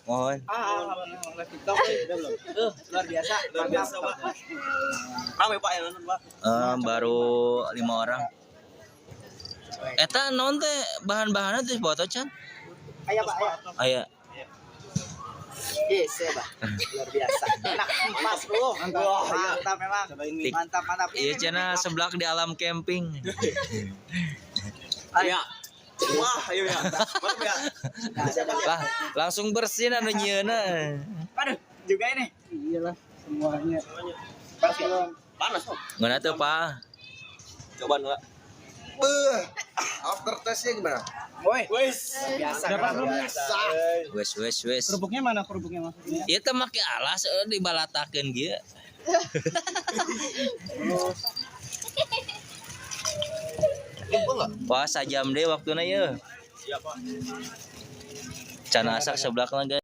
Mohon. Ah, live TikTok. Luar biasa, Luar biasa, Pak. Rame, Pak, yang nonton, Pak. Eh, baru lima orang. Eta naon teh bahan-bahanna teh foto can? Aya, Pak, aya. Aya. Yes, ya, Pak. Luar biasa. Enak, pas. Oh, mantap memang. Mantap, mantap. Iya cenah seblak di alam camping. Iya. Wah, ayo ya. Mantap ya. Lah, langsung bersin anu nyieuna. Aduh, juga ini. Iyalah semuanya. Panas ya? Panas, Pak. Ngeunah teu, Pak? Coba enggak? Beuh. After testnya gimana? Woi, Wes. luar biasa. Dapat luar belum? biasa. Wes wes wes. Kerupuknya mana, kerupuknya maksudnya? Ieu teh make alas dibalatakeun kieu. Wah, sajam deh waktuna ye. Siap, Pak. Can asak seblakna, guys.